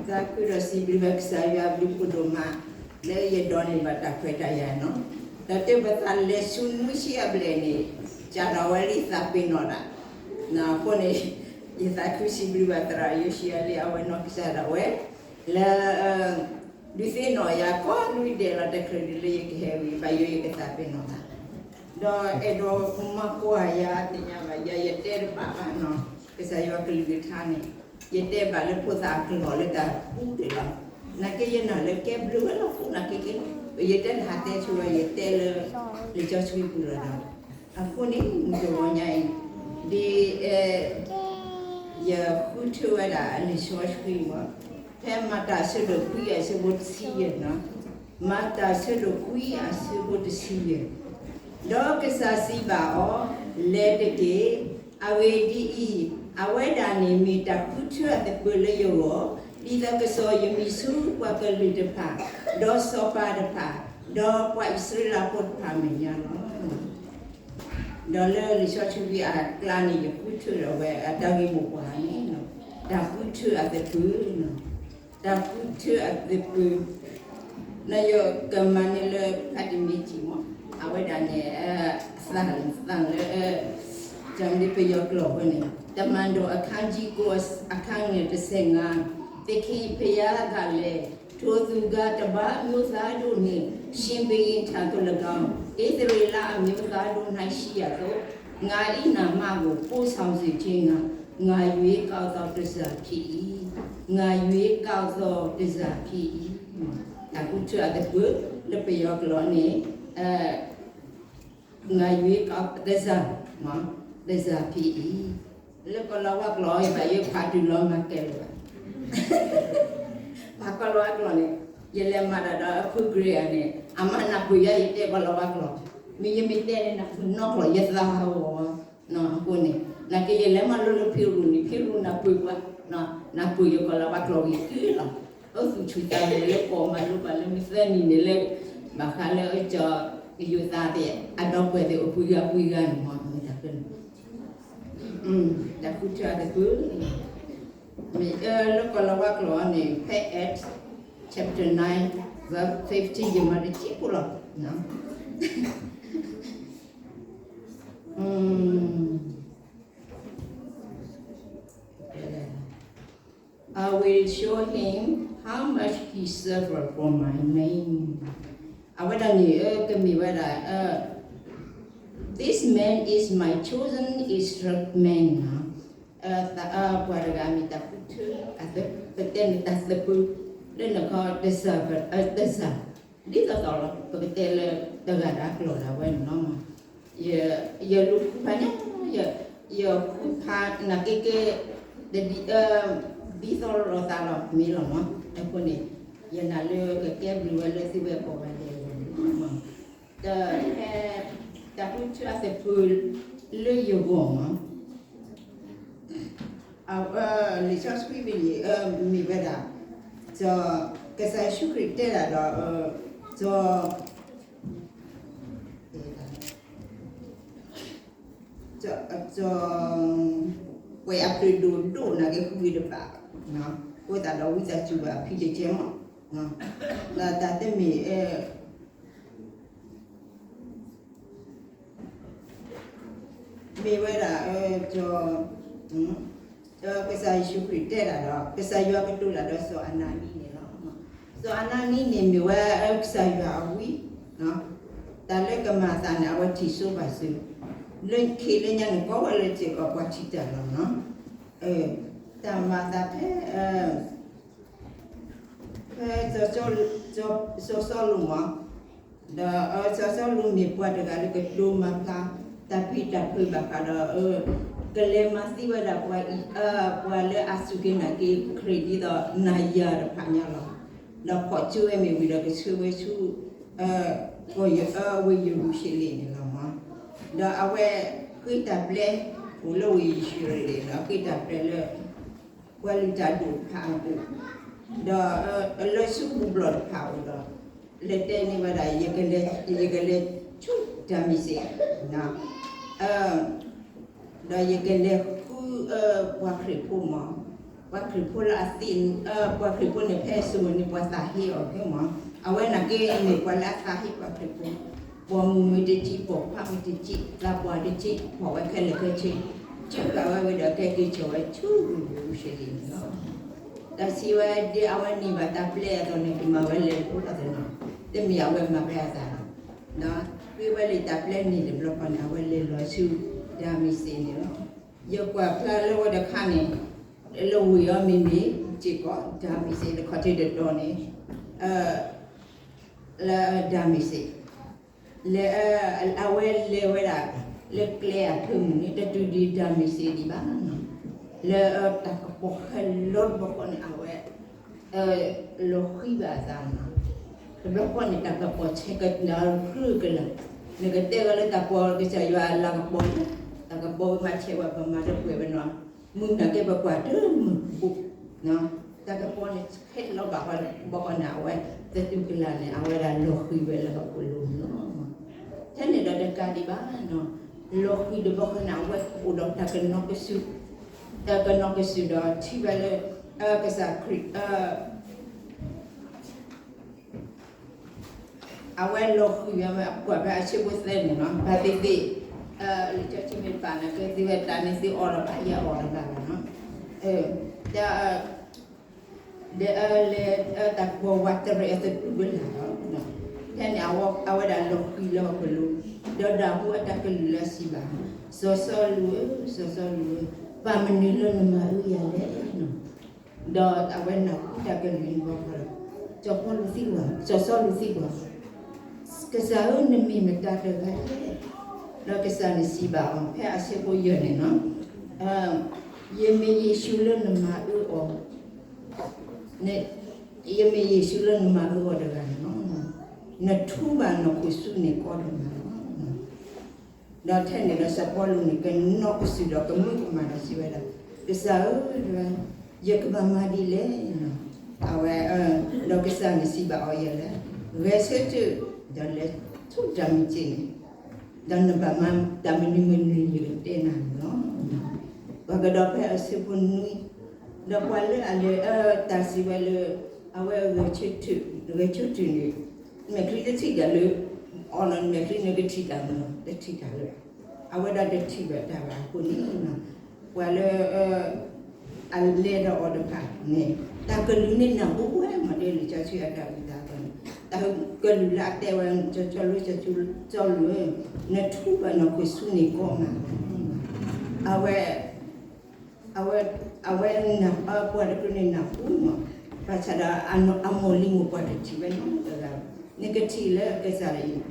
သးခုဒီးစံးဘျုးဘၣ်ကစၢ်ယွၤအဘျုးဖးဒိၣ်မး လၢယဒိးန့ၢ်ဘၣ်တၢ်ခွဲးတၢ်ယာ်နီၤ, ဒီးတဲပသးလဲၤဆူနွံဆံအဘျဲၣ်န့ၣ် ကးထီၣ်ဝဲလံသးပ့ၤနီၣ်ဒၣ်, အဃိန့ၣ် ယသးခုစံးဘျုးဘၣ်သရၣ်ယိၤၡံယၤလံ အဝဲနီၢ်ကစၢ်ဒၣ်ဝဲ လၢ ဒုးသ့ၣ်နီၣ်ယၤကိးနွံဒဲးလီၤ တချုးဒံးလၢယကဟဲဝံၤ ဘၣ်ယိၣ်ယကသးပ့ၤနီၣ်သး, ဒီးအဲၣ်ဒိးမၤကွၢ်ယၤသ့ၣ်ညါဘၣ်ယၤ ယတဲတဘၣ်ဘၣ်နီၤ, ကစၢ်ယွၤကလုၢ်ကထါန့ၣ် ယတဲဘၣ်လၢဖိသၣ်အကျိာ်လၢတၢ်ပူၤဒၣ်လီၤ, နာ်က့ယနာ်လၢကဲဘျုးဝဲလီၤ ဖိနာ်က့က့, ယတဲတဟးတဲဆိဝဲ ယတဲလၢ လံာ်စီဆှံပူၤလီၤဒီး, အဃိန့ၣ် မုၢ်တဂီၤညါအံၤ ဒ် ယဃုထၢဝဲဒၣ်လံာ်စီဆှံမး, ဖဲမၤတၢ်အဆၢဒိၣ်ခွံအဆၢဖိတဆံယဲၢ်နီၤ, မၤတၢ်အဆၢဒိၣ်ခွံအဆၢဖိတဆံယဲၢ်, ဒီးကစၢ်စံးဘၣ်အီၤ, လဲၤတက့ၢ်, အဂ့ၢ်ဒ်အံၤ, အဝဲဒၣ်န့ၣ်မ့ၢ်တၢ်ဃုထၢအသပၢၤလၢယဂီၢ်, ဒ်သိးကစီၣ်ယမံၤဆူပှၤကလုာ်တဖၣ်, ဒီးစီၤပၤတဖၣ်, ဒီးပှၤအံၣ်စရ့လးဖိတဖၣ်အမဲာ်ညါလီၤ. ဒီးလၢလံာ်စီဆှံအကျါန့ၣ် ယဃုထၢဒီးဝဲအတၢ်ဂ့ၢ်မိၢ်ပှၢ်န့ၣ်, တၢ်ဃုထၢအသပၢၤ, တၢ်ဃုထၢအသပၢၤ, နယကမၤန့ၢ်လၢဖးတမံၤထံၣ်မး, အဝဲဒၣ်န့ၣ် သးလၢ တၢ်မ့ၢ်ပယီၤကျိာ်ဝဲန့ၣ် တမန်တော် အခန်းကြီးကိုး အခန်းငယ်တစ်ဆယ့်ငါး, သခင်ဘုရားကလည်း, ထိုသူကားတပါးအမျိုးသားတို့နှင့် ယှဉ်ပေရင်ထံသို့လည်းကောင်း, ဣသရေလအမျိုးသားတို့၌ရှိရာသို့ ငါ၏နာမကို ပို့ဆောင်စေခြင်းငှာ ငါရွေးကောက်သောတန်ဆာဖြစ်၏, ငါရွေးကောက်သောတန်ဆာဖြစ်၏. တၢ်ဃုထၢအသပၢၤလၢပယီၤကျိာ်န့ၣ် ငါရွေးကောက် တန်ဆာ, တန်ဆာဖြစ်အံၤ, လၢကိၤလၤဝါကျိာ်အံၤ ဘၣ်ယိၣ်ဖးတုၤလီၤမၤကဲလၢၤဘၣ်, ဖးကိၤလၤဝါကျိာ်န့ၣ် ယလဲၤမၤတၢ်ဒီးအဖုကြ့ဧါန့ၣ် အမၤနၢ်ပၢၢ်ယၤ ယတဲကိၤလၤဝါကျိာ်, မ့ၢ်ယမ့ၢ်တဲန့ၣ် နၢ်ပၢၢ်နီတကျိာ် ယသးဟးဂီၤ, အဃိန့ၣ် နာ်က့ယလဲၤမၤလိလၢဖံရူၣ်န့ၣ် ဖံရူၣ်နၢ်ပၢၢ်ပှၤ, နၢ်ပၢၢ်ယကိၤလၤဝါကျိာ်ဂ့ၤက့လီၤ, အိၣ်သူၣ်ဆူၣ်သးဂဲၤလၢကိးမၤလိပှၤလၢမုၢ်သၢနံၤန့ၣ်လၢ ဘၣ်ဃးလၢအကၠီၤကယိၤသးသ့ၣ် အဒီပုၢ်ဝဲၢ်သ့ၣ်အိၣ်ပှဲၤဂၤပှဲၤဂၤန့ၣ်မ့ၢ်တၢ်ဖဲန့ၣ်, တၢ်ဃုထၢအသပၢၤ, မ့ၢ်လၢကိၤလၤဝါကျိာ်န့ၣ် ဖဲ Acts chapter nine verse fifteen ယမၤတက့ၢ်ဖိလီၤ. I will show him how much he suffered for my name. အဝဲဒၣ်န့ၣ် ကမ့ၢ်ဝဲဒၣ် This man is my chosen instrument နီၤ, ပှၤတဂၤမ့ၢ်တၢ်ဃုထၢ, ပတဲန့ၣ်တၢ်သပၢၤ, လၢနခီ တစၢ်, တစၢ်, ဒ်သိးသိးလီၤ ပကတဲလၢတဂၤဒၣ်ကျိာ်ဒၣ်ဝဲန့ၣ်လီၤ. ယလူၤဃုဖးညါ, ယဃုဖးနာ်က့က့ တဒ် ဒ်သိးလိာ်သးလီၤမ့ၢ်လီၤမး, အဃိန့ၣ် ယနာ်လၢကကဲဘျုးဝဲလၢသုဝဲကိးဂၤဒဲးန့ၣ်လီၤ. တၢ်ဃုထၢအသပၢၤလၢယဂီၢ်မး, လံာ်စီဆှံဖဲန့ၣ် မ့ၢ်ဝဲဒၣ် ကစၢ်ယ့ၣ်ၡူးခရံာ်တဲဒၣ်ဒီး စီၤ ပှဲၤအပျ့ၤဒိၣ်ဒိၣ်နာ်က့ဃုဂ့ၤတဘၣ်, အဃိသတးဒီးဝံသးစူၤဘၣ်ဖံးတကဲမး, ဒီးတၢ်တမ့ၢ် မ့ၢ်ဝဲဒၣ် ကစၢ်ယ့ၣ်ၡူးခရံာ်တဲဒၣ်ဒီး ကစၢ်ယွၤကတိၤတၢ်ဒီးစီၤအနၤနံန့ၣ်လီၤ. စီၤအနၤနံန့ၣ်မ့ၢ်ဝဲကစၢ်ယွၤအဝံ, တၢ်လၢကမၤအသးန့ၣ် အဝဲထံၣ်စိဘၣ်စၢၤ, လၢခံလၢညါန့ၣ်ကိးဝဲလၢစ့ၢ်ကီးပှၤထံၣ်တၢ်လီၤနီၤ, တၢ်မၤအသးဖဲ ဖဲ စီၤစီလူးမး, ဒီးစီၤစီလူးမ့ၢ်ပှၤတဂၤလၢကဒိးမၤဖျါ တၢ်ဖံးတၢ်ဖုးဘၣ်ဃးဒီး ကလဲၤမၤသံဝဲဒၣ်ပှၤအံၤ ပှၤလၢအစူၢ်က့ၤနာ်က့ၤခရံာ်ဒ်သိးနၤယၤတဖၣ်ညါလီၤ. ဒီးဖီၣ်စုဝဲမ့ၢ်ဝံၤဒီးကဆှၢဝဲဆူ ဝ့ၢ်ယရူၤၡလ့ၣ်န့ၣ်လီၤမး, ဒီးအဝဲဃ့တၢ်ပျဲ အိၣ်လၢဝ့ၢ်ယရူၤၡလ့ၣ်ဒီးဃ့တၢ်ပျဲလၢ ပှၤလုၢ်တၢ်ဒိၣ်တဖၣ်အအိၣ်, ဒီးလၢဆူပူၤဘျီၣ်တဖၣ်အအိၣ်ဒီး လဲၤတဲန့ၢ်ဝဲဒၣ် ယကလဲၤဆူတၢ်မံၤစ့ၢ်, ဒီးယကလဲၤဃုပှၤခရံာ်ဖိမး, ပှၤခရံာ်ဖိလၢအသ့ၣ်, ပှၤခရံာ်ဖိန့ၣ် ဖဲစိၤန့ၣ် ပှၤသးဟ့အီၤမး, အဝဲန့ၣ်က့န့ၣ် ပှၤလၢအသးဟ့ပှၤခရံာ်ဖိ, ပိာ်မုၣ်မ့ၢ်တကံ, ပိာ်ခွါမ့ၢ်တကံ, သးပှၢ်တကံ, ပိာ်ဝဲခဲလၢာ်ခဲဆ့, ကၢဃာ်ဝဲဝံၤဒီး ကဲက့ၤစိာ်ဝဲဆူယရူၤၡလ့ၣ်န့ၣ်လီၤ. တၢ်စံးဝဲဒ်အဝဲန့ၢ်ဘၣ်တၢ်ပျဲအသိးန့ၣ် ကမၤဝဲလဲၤတအိၣ်အသးနီၤ, တမ့ၢ်အဝဲမၤဝဲအသးနီၤ, ဃ့ဝဲလံာ်တၢ်ပျဲန့ၣ်တဘျီဃီန့ၣ် အဝဲလဲၤလီၤဆူဒၤမ့းစ့းန့ၣ်လီၤ. ယကွၢ်ဖျါလၢဝဲတခါန့ၣ်, လၢဝ့ၢ်အီၤမ့မ့ၢ် စ့ၢ်ကီး ဒၤမ့းစ့း လၢခီၣ်ထံးတတီၤန့ၣ်, လၢဒၤမ့းစ့း လၢအဝဲလဲၤဝဲဒၣ် လၢကျဲအဖၢမုၢ်န့ၣ် တတုၤဒံးဒၤမ့းစ့းဒံးဘၣ်, လၢတၢ်ကပီၤဟဲလီၤတဘျီဃီန့ၣ် အဝဲ လီၤဃံၤဘၣ်အသးန့ၣ်, တဘျီဃီန့ၣ် တၢ်ကပီၤဆဲးကဒါဃုကလၤ, နကတဲဝဲလၢတၢ်ကပီၤကစၢ်ယွၤအလၤကပီၤလီၤ, တၢ်ကပီၤမၤဆဲးဝဲ ပမၤတပှဲၤဝဲနီၤ, မုၢ်နၤက့ပကွၢ်တမုၢ်ဘူး, တၢ်ကပီၤန့ၣ် ဟဲလီၤဘၣ်ဃီဘၣ်ဃီန့ၣ် အဝဲသတူၢ်ကလာ်န့ၣ် အဝဲဒၣ်လီၤဃံၤဝဲလၢဟီၣ်ခိၣ်လိၤန့ၣ်လီၤ. ထဲန့ၣ်ဒီးတကးဒံးဘၣ်နီၤ, လီၤဃံၤတဘျီဃီန့ၣ် အဝဲအိၣ်ဒီးတၢ်ကနီၤကစူၣ်, တၢ်ကနီၤကစူၣ်ဒီးထံၣ်ဝဲလၢ ကစၢ်ခရံာ် အဝဲလီၤဃံၤဝဲ အကွၢ်ဖဲအဆၢဖိသၢန့ၣ်နီၤ, ဘၣ်သ့ၣ်သ့ၣ် လံာ်စီဆှံမ့ၢ်ပာ်န့ၣ် ကဲသုဝဲတၢ်န့ၣ် သုအီၣ်လီၤဘၣ် ယအီၣ်လီၤဘၣ်လီၤနီၤ, ဒီး ဒီးလၢတၢ်ကပီၤဝးတရဲၣ်အသတူၢ်ကလာ်လီၤ. ဖဲန့ၣ် အဝဲဒၣ်လီၤဃံၤလၢဟီၣ်ခိၣ်လိၤ, ဒီးဒၣ်ဟူအတၢ်ကလုၢ်လၢအစံးဘၣ်, စီၤစီလူးဧၢ, စီၤစီလူးဧၢ, ဘၣ်မနုၤလၢနမၤအၢယၤလဲၣ်နီၤ. ဒီးအဝဲနၢ်ဟူတၢ်ကလုၢ်န့ၣ်ဘၣ်ဃီဒီး, စီၤပီလူးသံကွၢ်, စီၤစီလူးသံကွၢ်, ကစၢ်ဧၢ, နမ့ၢ်မတၤတဂၤလဲၣ်. ဒီးကစၢ်န့ၣ်စံးဘၣ်အီၤ ဖဲအဆၢဖိယဲၢ်န့ၣ်နီၤ, ယမ့ၢ်ယ့ၣ်ၡူးလၢနမၤအၢအီၤ, ယမ့ၢ်ယ့ၣ်ၡူးလၢနမၤအၢအီၤတဂၤန့ၣ်လီၤ. နထူဘၣ်နီၢ်ခိၣ်ဆူန့ၢ်ကီၢ်ဒီးမၤလီၤ. ဒီးထဲန့ၣ်ဒီးစီၤပီလူးန့ၣ် ကနီၢ်ကစူၣ်ဒီးကမၢကမၣ်ဒီးစံးဝဲဒၣ်, ကစၢ်ဧၢ, ယကဘၣ်မၤဒ်လဲၣ်. အဝဲ, ဒီးကစၢ်န့ၣ်စံးဘၣ်အီၤယဲၢ်လၢ, ဂဲၤဆၢထၢၣ်, ဒီးလဲၤဆူတၢ်မံၤစ့ၢ်န့ၣ်, ဒီးနဘၣ်မၤတၢ်မနုၤမနုၤယကတဲနၤန့ၣ်လီၤ. ပှၤကဒီးဖဲအဆၢဖိနွံ, ဒီးပှၤလၢအလဲၤအတၢ်စံးဝဲလၢ, အဝဲဂဲၤဆၢထၢၣ်, ဂဲၤဆၢထၢၣ်န့ၣ်, မဲာ်ချံတထံၣ်တၢ်လၢ, အီၤနီၤ မဲာ်ချံန့ၣ်ကထံၣ်တၢ်မနီၤ တထံၣ်တၢ်လၢ, အဝဲဒၣ်တထံၣ်ဘၣ်တၢ်ဘၣ်အဃိန့ၣ်, ပှၤလၢ အလဲၤဒီးအီၤတဖၣ်န့ၣ်, တၢ်ကလုၢ်န့ၣ်နၢ်ဟူဝဲမး ဒ်လံာ်စီဆှံအတၢ်ဂ့ၢ်တၢ်အသိးန့ၣ်, တၢ်ကလုၢ်လၢအတဲဝဲ စီၤစီလူး, စီၤစီလူးဧၢ, နထူဘၣ်နီၢ်ခိၣ်ဆူန့ၢ်ကီၢ်မး, အဝဲ, အဝဲ, အဝဲနၢ်ပၢၢ်ပှၤတကလုာ်န့ၣ်နၢ်ဟူမး, ဘၣ်ဆၣ်ဒီးအမိၢ်လံၤမိၢ်ပှၢ်တထံၣ်ဝဲနီတဂၤဘၣ်, နကထံၣ်လၢကစၢ်အံၤ,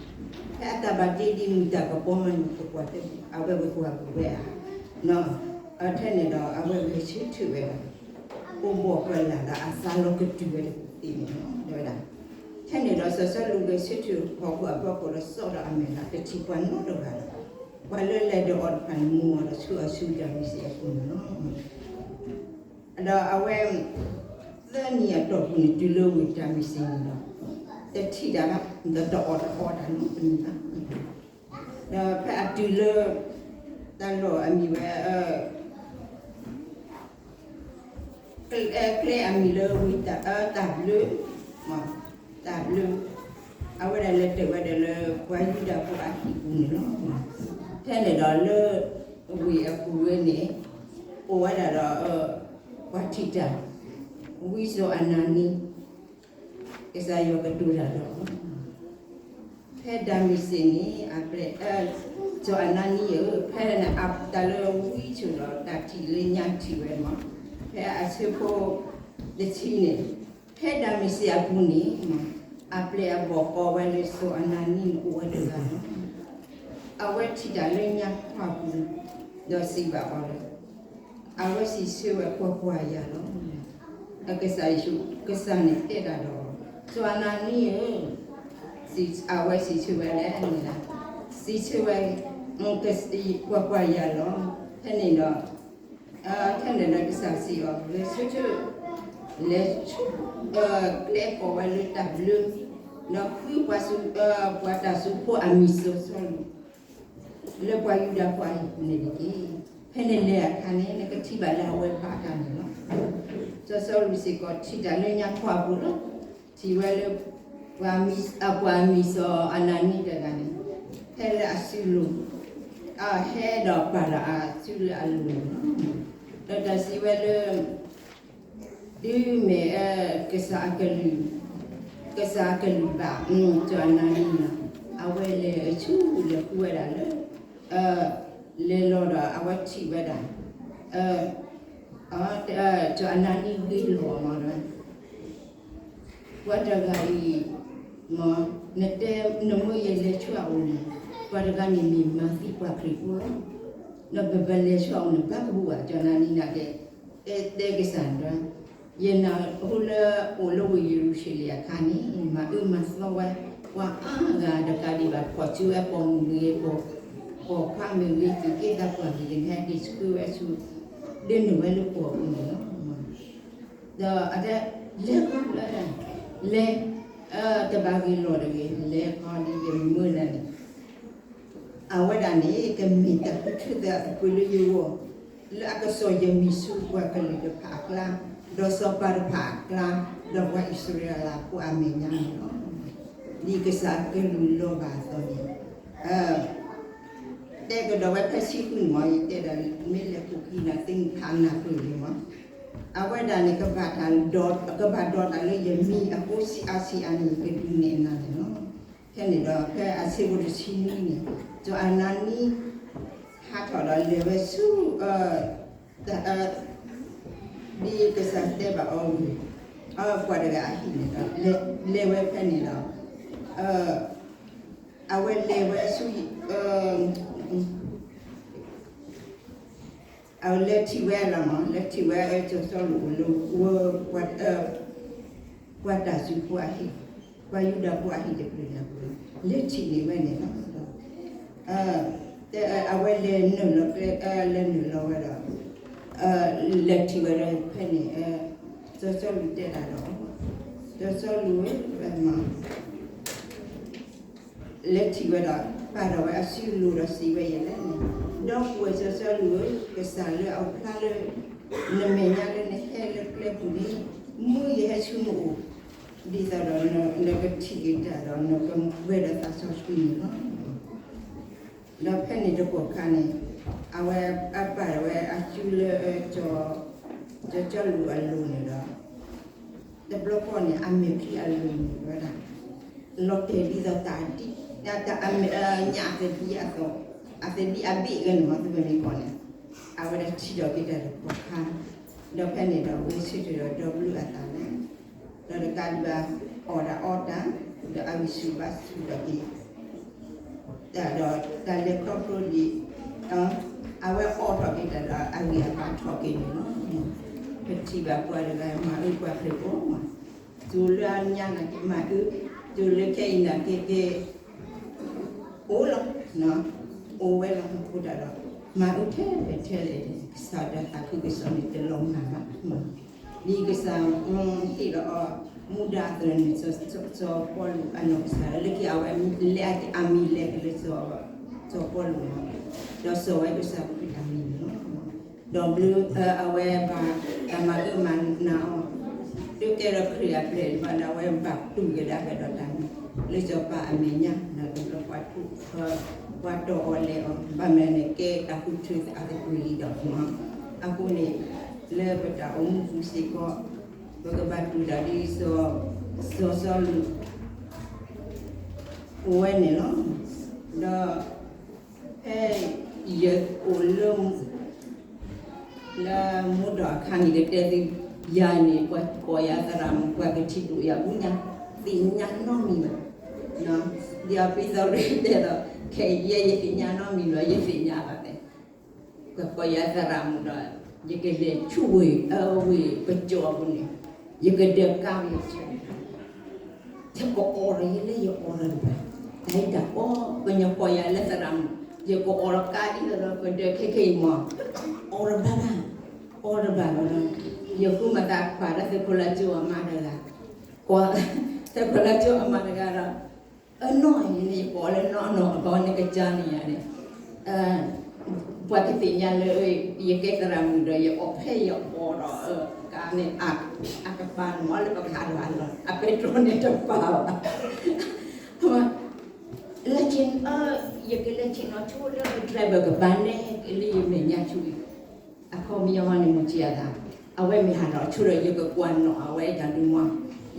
ဖဲအတၢ်ဘၣ်တ့ဒ်မုၢ်တၢ်ကပီၤမးန့ၣ် ကကွၢ်တၢ်, အဝဲကကွၢ်ပူၤဝဲဧါ, ထဲန့ၣ်ဒီးအဝဲဂဲၤဆၢထၢၣ်ဝဲဒၣ်, အိၣ်ဘှီၣ်ကလာ်ဒီးအသးလီၤကတုၤဝဲတသ့န့ၣ်လီၤ တဲဝဲဒၣ်, ထဲန့ၣ်ဒီးစီၤစီလူးဂဲၤဆၢထၢၣ်ဟီၣ်ခိၣ်အဖီခိၣ်ဒီး စိာ်ဒီးအမဲာ်လး တထံၣ်ပှၤနီတဂၤလီၤ, ပှၤလၢလဲၤဒီးအီၤတဖၣ်န့ၣ် မူအီၤဒီးဆူအဆူတၢ်မံၤစ့ၢ်အဃိန့ၣ်လီၤ. ဒီးအဝဲ, သၢနံၣ်အတီၢ်ပူၤန့ၣ် တုၤလၢဝ့ၢ်တၢ်မံၤစ့ၢ်န့ၣ်ဒီး, တထံၣ်တၢ်ဘၣ်, ဒီးတအီၣ်တအီတၢ်နီတမံၤဘၣ်, ဒီးဖဲအတုၤလၢ, တၢ်လီၢ်အမံၤဝဲ ကျဲအမံၤလၢဝ့ၢ်တၢ်, တၢ်ဘျၢ, တၢ်ဘျၢ, အဝဲဒၣ်လဲၤတၢ်ဝဲဒၣ်လၢပှၤယူဒၤဖိအဟံၣ်ပူၤန့ၣ်လီၤ. ထဲန့ၣ်ဒီးလၢဝ့ၢ်အပူၤဝဲန့ၣ်, အိၣ်ဝဲဒၣ်ဒီး, ပှၤထံၣ်တၢ်, ဝံစီၤအနၤနံ, ကစၢ်ယွၤကတိၤတၢ်ဒီး ဖဲဒၤမ့းစ့းန့ၣ် အပျဲၢ်, စီၤအနၤနံဧၢ, ဖဲန့ၣ်အတၢ်လၢဝံဆိၣ်ဒီးတၢ်ထံၣ်လၢညါထံၣ်ဝဲမး, ဖဲအဆၢဖိတဆံန့ၣ်, ဖဲဒၤမ့းစ့းအပူၤန့ၣ်, အပျဲၢ်အဘီၣ်ကိးဝဲလၢစီၤအနၤနံန့ၣ်အိၣ်ဝဲတဂၤလီၤ. အဝဲထံၣ်တၢ်လၢညါခီပူၤ, ဒီးစံးဘၣ်အီၤလၢ အဝဲစံးဆၢဝဲ ကွၢ်ကွၢ်ယၤလီၤ. ကစၢ်ယ့ၣ်ၡူး, ကစၢ်န့ၣ်တဲတၢ်ဒီး, စီၤအနၤနံဧၢ, အဝဲစံးဆၢဝဲလဲၣ်န့ၣ်, စံးဆၢဝဲ, ကွၢ်ကွၢ်ယၤလီၤ. ဖဲန့ၣ်ဒီး, ဖဲန့ၣ်ဒီးကစၢ်စံးအီၤ, လဲၤဆူ, လဲၤဆူ, ကျဲကိးဝဲလၢတၢ်ဘျၢ, ဒီးဃုပှၤ, ပှၤတၢ်စုဖိအမံၤစီၤစီလူး, လၢပှၤယူဒၤဖိအဟံၣ်ပူၤန့ၣ်တက့ၢ်. ဖဲနလဲၤအခါန့ၣ် နကထံၣ်ဘၣ်လၢအဝဲဘၣ်တၢ်န့ၣ်လီၤ. စီၤစီလူးစ့ၢ်ကီးထံၣ်တၢ်လၢညါခီအပူၤလီၤ. ထံၣ်ဝဲလၢ ပှၤမံၤစီၤအနၤနံတဂၤန့ၣ် ဟဲလၢအစုလိၤ, အဟဲဒီးပာ်ဒီးအစုလၢအလိၤန့ၣ်လီၤ. ဒီးတၢ်စံးဝဲလၢ တုၤမ့ၢ် ကစၢ်အကလုၢ်, ကစၢ်အကလုၢ်ဘၣ် စီၤအနၤနံန့ၣ် အဝဲလဲၤဆူလဲၤဃုဝဲဒၣ်လၢ လဲၤလီၤဒီးအဝဲထံၣ်ဝဲဒၣ် စီၤအနၤနံဂ့ၤလီၤမးဒီး ပှၤတဂၤအံၤ မ့ၢ် နတဲ နမၢယလဲၤဆူအအိၣ်န့ၣ် ပှၤတဂၤန့ၣ်မ့ၢ်မၤသံပှၤခရံာ်ဖိလီၤ. ဒီးပဘၣ်လဲၤဆူအအိၣ်န့ၣ် ဘၣ်ကဘူၣ်ဘၣ် စီၤအနၤနံနာ်က့ တဲ တဲကစၢ်ဒၣ် ယနာ်ဟူလၢအိၣ်လၢဝ့ၢ်ယရူၤၡလ့ၣ်အခါန့ၣ် မၤအၢမၤသီဝဲ ပှၤအါဂၤတကးဒံးဘၣ် ပိာ်စုဝဲပိာ်မုၣ်မ့ၢ်ဂ့ၤ ပိာ်ခွါမ့ၢ်ဂ့ၤ သူၣ်က့သးပှၢ်မ့ၢ်ဂ့ၤ နဟဲက့ၤဆှၢဝဲဆူ ဒုးနုာ်ဝဲလၢပိာ်ပူၤန့ၣ်လီၤ. ဒီးအတဲ လဲၤခီလၢ လဲၤ တဘၣ်ဂ့ၤလီၤတဂ့ၤ လဲၤခီဒ်ယမၢနၤန့ၣ် အဝဲဒၣ်န့ၣ် ကမ့ၢ်တၢ်ဃုထၢသးအသပှ့ၤလၢယဂီၢ် လၢအကစီၣ်ယမံၤဆူပှၤကလုာ်တဖၣ်အကျါ ဒီးစီၤပၤတဖၣ်အကျါ ဒီးပှၤအံၣ်စရ့လးဖိအမဲာ်ညါန့ၣ်လီၤ. ဒ်ကစၢ်ကလုၢ်လီၤဘၣ်အသိးန့ၣ် တဲကဒီးဝဲဖဲဆံဃုန့ၣ်မ့ၢ် ယတဲဒၣ် မ့ၢ်လဲၤခိၣ်ခံနၤသ့ၣ်ဖးနၢ်ပၢၢ်လံမ့ၢ် အဝဲဒၣ်န့ၣ် ကဘၣ်တၢ်ဒီး ကဘၣ်ဒီးတၢ်လၢယမံၤအဃိ ဆံးအါဆံးအါန့ၣ် ယကဒုးနဲၣ်နၤန့ၣ်လီၤ. ဖဲန့ၣ်ဒီး ဖဲအဆၢဖိတဆံနွံန့ၣ် စီၤအနၤနံ ဟးထီၣ်ဒီးလဲၤဝဲဆူ တၢ် ဒ်ကစၢ်တဲဘၣ်အီၤဝံၤ ပှၤတဂၤအဟံၣ်န့ၣ်ဒီး လဲၤဝဲဖဲန့ၣ်ဒီး အဝဲလဲၤဝဲဆူ အလဲၤထံၣ်ဝဲလီၤမး လဲၤထံၣ်ဝဲ စီၤစီလူးအိၣ်လၢ ပှၤတၢ်စူၤဖိအဟံၣ် ပှၤယူဒၤဖိအဟံၣ်တဖျၢၣ်န့ၣ် လဲၤထံၣ်န့ၢ်ဝဲန့ၣ်လီၤ. အဝဲလဲၤနုာ်လီၤကျဲ လဲၤနုာ်လီၤဝဲဒီး လဲၤထံၣ်ဝဲဒီးဖဲန့ၣ် စီၤစီလူးတဲဒၣ်ဒီး စီၤစီလူးဧၢ မၤ လဲၤထံၣ်ဝဲဒီး ပာ်ထီၣ်ဝဲအစုလိၤဒီးစံးဝဲယဲလဲၣ်န့ၣ်, ဒီပုၢ်ဝဲၢ်စီၤစီလူးဧၢ, ကစၢ်လၢအအိၣ်ဖျါလၢ နမဲာ်ညါလၢနဟဲလၢကျဲပူၤန့ၣ် မၢယဟဲဆူနအိၣ်, ဒ်သိးဒီးနကထံၣ်က့ၤတၢ်ဒီး နကပှဲၤဒီးသးစီဆှံန့ၣ်လီၤ. ဒီးဖဲန့ၣ်တကီၢ်ခါန့ၣ် အဝဲအပာ်ထီၣ်ဝဲအစုလၢ စီၤစီလူးအလိၤန့ၣ်ဒီး တဘျီဃီန့ၣ် အမဲာ်ချံအလိၤန့ၣ်ဝဲဒၣ် လီၤတဲာ်ဒ်သိးတၢ်ဒ် တၢ်အမဲာ်ညၣ်အသဒံအသိး အသဒံအဘ့ၣ်ဂ့ၤန့ၣ်မ့ၢ်သ့ၣ်မ့ၢ်ကီးန့ၣ် အဝဲဒၣ်ထံၣ်ထီၣ်က့ၤတၢ်တကီၢ်ခါ, ဒီးဖဲန့ၣ်ဒီး ဝဲဆၢထၢၣ်ဒီးဒီဘျုးအသးလီၤ, ဒီးတကးဒံးဘၣ် အီၣ်တၢ်အီတၢ် ဒီးအဂံၢ်ဆူၣ်ဘါဆူၣ်ထီၣ်က့ၤ တၢ်ဒီးတၢ်လဲၤခီဖျိဒံး အဝဲအီထီၣ်က့ၤတၢ်ဒီးအဂံၢ်အဘါထီၣ်က့ၤန့ၣ်လီၤ. ပထံၣ်ဘၣ်ပှၤတဂၤမၤအၢပှၤခရံာ်ဖိမး, တုၤလၢအညါနာ်က့မၤအၢ, တုၤလၢခဲအံၤနာ်က့က့ အိၣ်လီၤ, အိၣ်ဝဲလီၤအဃိတၢ်ဒီး မၤအၢထဲလဲၣ်ထဲလဲၣ် ကစၢ်တၢ်သးခုကစီၣ်န့ၣ်တလီၤမၢ်ဘၣ် ဒ်ကစၢ်ဟ့ၣ်လီၤအီၤ မူဒါအသိးန့ၣ် စီၤပီလူးအနီၢ်ကစၢ်လၢခံ အဝဲလဲၤအမံၤလဲၤကလၢ စီၤပီလူးန့ၣ် ဒီးစီၤဝဲကစၢ်ခရံာ်အမံၤန့ၣ်လီၤ. ဒီးဘျုးအဝဲဘၣ်တၢ်မၤအၢမၤနးအီၤ တုၤကဲထီၣ်ခရံာ်အပျဲၢ်ဘၣ်ဒီး အဝဲဘၣ်တူၢ်ကဒါက့ၤဒီးတၢ်န့ၣ် လၢစီၤပၤအမဲာ်ညါ ဒီးတဘျီပှၤထူး ပှၤတီၢ်အီၤလဲၤအီၤ ဘၣ်မနုၤန့ၣ် ကဲတၢ်ဃုထၢအသပှ့ၤလံဒီး အဃိန့ၣ် လၢပတၢ်အိၣ်မူပူၤစ့ၢ်ကီး ပကဘၣ်တူၢ်တၢ်ဒ်စီၤစီလူး အိၣ်ဝဲန့ၣ်လီၤ. ဒီးဖဲယအိၣ်လၢ လၢမူဒီးအခါန့ၣ် ကတဲသု ယၤန့ၣ် ပှၤကိးယၤသရၣ်မုၣ် ပှၤကထံၣ်ဒိၣ်ယၤဘူးညါ သ့ၣ်ညါနီတမံၤဘၣ်. ဒ်အပံသရ့တဲဒီး ခဲအံၤယဲယသ့ၣ်ညါနီတမံၤဘၣ် ယသ့ၣ်ညါဘၣ်တဲ ပှၤကိးယၤသရၣ်မုၣ်ဒီး ယကလဲၤဆူဝ့ၢ် အဝ့ၢ်ပကၠီအပူၤန့ၣ် ယကဒၢးကါဝဲ ယကအီၣ်ဒီးယလဲၤ ယအီၣ်ဒီးတဘၣ်, တၢ်အံၤတၢ်ကီ ပှၤကိးယၤလၢသရၣ်မုၣ် ယကအီၣ်ဒီးကါဒ်သိးဒီးကဒၢးခဲခဲအံၤမး အီၣ်တဘၣ်ဘၣ်, အီၣ်တဘၣ်ဘၣ်ဒီး ယဃုမၤသးပာ်ဒီးသုးခိၣ်လါကၠိအမါတဂၤ, သုးခိၣ်လါကၠိအမါတဂၤဒီး အနီၢ်အံၤန့ၣ် ယကိးလၢနီၢ်နီၢ်အဘီန့ၣ်ကစၢ်န့ၣ်ယၤန့ၣ် ပှၤကသ့ၣ်ညါလၢ ယကဲသရၣ်မုၣ်ဒီး ယအီၣ်ဖဲယအီၣ်ဒီး ကါန့ၣ် အကပၤန့ၣ်မ့ၢ်လၢပကဟးလီၤဟးလီၤ အပဲတြီန့ၣ်တပာ်ဘၣ်. လဲၤဆ့ၣ်, ယကလဲၤဆ့ၣ်နီၤဆိလၢ driver ကပၤန့ၣ် လၢယမဲာ်ညါဆူ အခီပညီန့ၣ် မိၢ်ကံအသး, အဝဲမ့ၢ်ဟးလီၤဆိဒီး ယကကွၢ်နီၣ်အဝဲတၢ်ဒုးမး,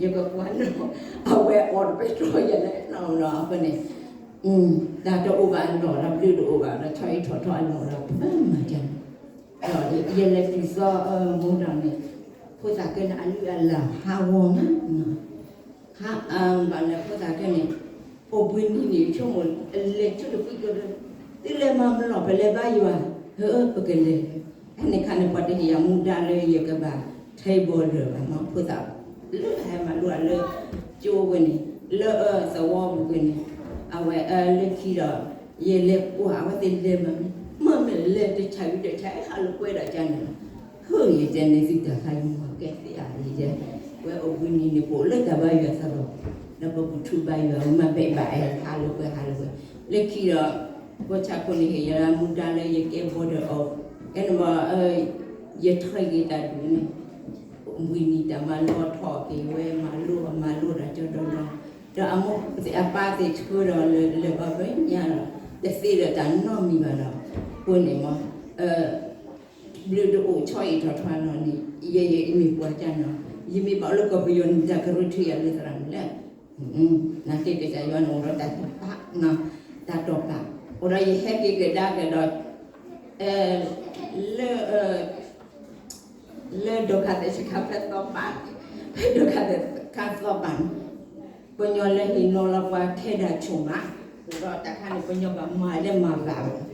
ယကကွၢ်နီၣ် အဝဲအီၣ်တပဲတြီယလဲၣ်နီၣ်နီၣ်အဃိန့ၣ် တၢ်တအိၣ်ဘၣ်အလီၢ်ဒီး ဘျုးတအိၣ်ဘၣ်ဒီး ဆီအံးထီၣ်ထီအလီၢ်ဒီး ပမၤကန့ၣ်, ဒီးယလဲၤတုၤသီ မိၢ်ဒီးန့ၣ် ဖိသၣ်ကဲန့ၣ် အလုၢ်အလၢ်ဟးဂီၤမး, ဟး ဘၣ်လဲၣ်ဖိသၣ်ကဲန့ၣ် အိၣ်ဘှံးနံၤန့ၣ် ဆိကမိၣ်လဲၤဆူတဖုကၠိဒီး သုလဲၤမၤမလီၢ် ပလဲၤဘါယွၤ, ဟၢ ပကလဲၤ, ဖဲန့ၣ်ခါန့ၣ် ပှၤတဟ့ၣ်ယၤမူဒါလၢယကဘၣ်ထဲ border ဘၣ်မး ဖိသၣ် လၢဟဲမၤလိအလၢ ကၠိဝဲန့ၣ် လၢသဝီပူၤဝဲန့ၣ်, အဝဲလၢခံဒီး ယလဲၤကွၢ်အဝဲသ့ၣ်လဲၤမၤမံ, မ့ၢ်မ့ၢ်လဲၤတဆးဝံၤတဆး ဟးလိာ်ကွဲဒီးကန့ၣ်လီၤ. ဟၢ ယတဲန့ၣ်သုတၢ်ခါယမၤကဲသ့ဧါ ယတဲ, ဝဲအိၣ်ဘှံးနံၤန့ၣ် ပအိၣ်လၢတၢ်ဘါယွၤသရိာ်, ဒီးပဘူၣ်ထူဘါယွၤ မၤဘဲးဘၣ်အဲၣ် ဟးလိာ်ကွဲဟးလိာ်ကွဲ, လၢခံဒီး ဖိဆၣ်ဖိန့ၣ်ဟ့ၣ်ယၤမူဒါလၢယကဲ border အီၤ, ကဲန့ၣ်ဘၣ် ယထံၣ်က့ၤတၢ်ဒုးန့ၣ် ဝံၤနံၤတၢ်မၤလိထီၣ်က့ၤဝဲ မၤလိမၤလိတၢ်ကၠီဒီဒီ, ဒီးအမိၢ်အပၢ်သ့ၣ်ဆှၢဒီးလၢ လၢဘၣ်ဘၣ်ညါဒီး တသ့ဒီးတၢ်နီတမံၤဘၣ်ဒီး အဃိန့ၣ်မ့ၢ် ဘျုးတအိၣ်ဆီအံးထီၣ်ထီနီၣ်န့ၣ် ယဲယမ့ၢ်ပှၤကန့ၣ်, ယမ့ၢ်ဘၣ်လၢကီၢ်ပယီၤန့ၣ် တၢ်ကရၢထုးယၤလၢသရၣ်မုၣ်လဲၣ်, နာ်က့ကစၢ်ယွၤန့ၣ်အိၣ်ဒီးတၢ်တိာ်ပာ်, တၢ်တိာ်ပာ်, အိၣ်ဒီးယဟဲက့ၤကဒါက့ၤဒီး လၢ လၢဒိခါသဲးဆ့ခါဖဲသီပာ်, ဖဲဒိခါသဲးခါသီပာ်န့ၣ် ပှၤကညီလၢဟ့ၣ်နီၤလီၤပှၤထဲဒၣ်ဆိၣ်မး, ဒီးတၢ်ခါန့ၣ် ပှၤကညီဘၣ်မၤလၢမၤဘၣ်ဘၣ်,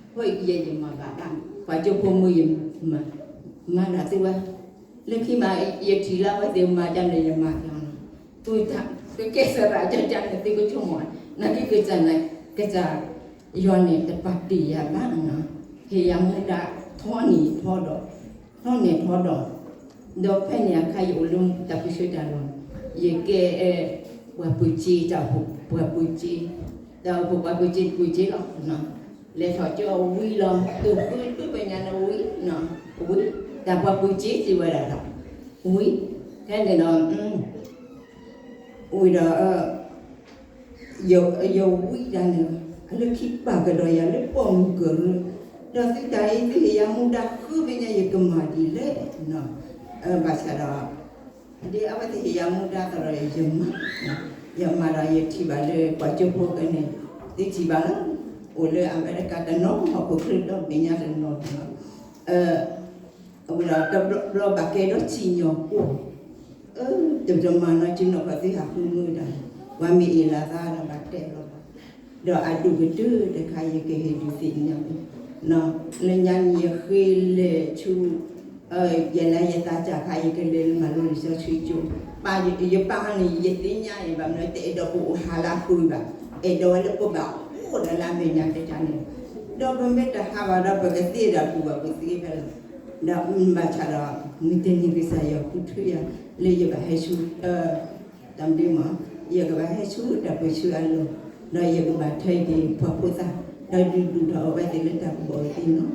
အဃိယဲယမၤဘၣ်ဘၣ်, ပှၤကၠိဖိမုၣ်ယမၤ, မၤဒၣ်သုဝဲ, လၢခံမး ယထံၣ်လၢအဝဲသ့ၣ်မၤဒ်န့ၣ် ယမၤကန့ၣ်, သုတၢ်ကကဲစရၣ်ကန့ၣ် သုကဆိကမိၣ်, နာ်က့ကစၢ်န့ၣ် ကစၢ် ယွၤန့ၣ်တပာ်တ့ၢ်ယၤဘၣ်နီၤ, ဟ့ၣ်ယၤမူဒါထီန့ၢ်ထီဒီး, ထီန့ၢ်ထီဒီး, ဒီးဖဲန့ၣ်အခါယအိၣ်လၢတၢ်ပၢဆှၢတၢ်လီၢ်, ယကဲ ပှၤပၢၤစ့တၢ်အိၣ်ဖှိၣ် ပှၤပၢၤစ့, တၢ်အိၣ်ဖှိၣ်ပှၤပၢၤစ့တပၢၤစ့လီၤ, လဲၤထီၣ်ကၠိဝံၤလီၤ တိၢ်ဃုလၢပညါန့ၣ်ဝံၤ, ဝံၤ, တၢ်ပှၤပၢၤစ့စံးဝဲဒၣ်ဒီး, ဝံၤ, ဖဲန့ၣ်ဒီး ဝံၤဒီး ယဝံတၢ်န့ၣ် အလၢခံပာ်ကဒီးယၤလၢပိာ်မုၣ်ကရၢ, ဒီးသုတၢ်အံၤသုဟ့ၣ်ယၤမူဒါဃုဖဲညါ ယကမၤဒ်လဲၣ်, ဘၣ်ဆၣ်ဒီး ဒ်အဝဲသ့ၣ်ဟ့ၣ်ယၤမူဒါသရိာ် ယမၤ, ယမၤဒီးယထံၣ်ဘၣ်လၢပှၤကၠိဖိကန့ၣ် သုထံၣ်ဘၣ်လီၤ, အိၣ်လၢအဝဲတကးတနီၤဟီၣ်ခိၣ်ချၢဒီးမဲာ်ညါတနီၤနီၤ အဝဲဒီးတဘျီဘျီဘၣ်ကဲဒီးစံၣ်ညီၣ်ကွီၢ်, တမၤနီၢ်စုနီၢ်ခီၣ်သုဟးဃုမုၢ်တၢ်, ပှၤမ့ၢ်အ့ၣ်လိာ်သးဒီးဘၣ်တဲလီၤဘၣ်, ဒီးအဒိၣ်ကတၢၢ်တခါယကဟ့ၣ်ဒုးသ့ၣ်ညါ, လၢညါန့ၣ်ယဃ့လဲၤဆူ ယလဲၤယသးစၢ်ခါ ယကလဲၤလၢမၤလိလံာ်စီဆှံကၠိ, ပၢ်ယပၢ်န့ၣ် ယသ့ၣ်ညါအံၤဘၣ်မနုၤ တအဲၣ်ဒိးပအိၣ်ဟးလၢအဃုဘၣ်, အဲၣ်ဒိးဝဲလၢပဘၣ်အိၣ်ဒီးလၢအမဲာ်ညါတကးန့ၣ်, ဒီးပမ့ၢ်တဟးဘၣ်ဒီး ပကသ့ဒီးတူၢ်ဘၣ်ပသ့ဖဲလဲၣ်, ဒီးဘၣ်ဆၣ်ဒီး မုၢ်တနံၤကစၢ်ယွၤဃုထၢယၤ လၢယဘၣ်ဟဲဆူ တၢ်မနုၤမး ယကဘၣ်ဟဲဆူတၢ်ပၢဆှၢအလီၢ်, ဒီးယကဘၣ်ထဲက့ၤပှၤဖိသၣ်, ဒီးဒုးဒုၣ်ထီၣ်အဝဲသ့ၣ်လၢတၢ်ကဘီၣ်အသ့ၣ်နီၤ,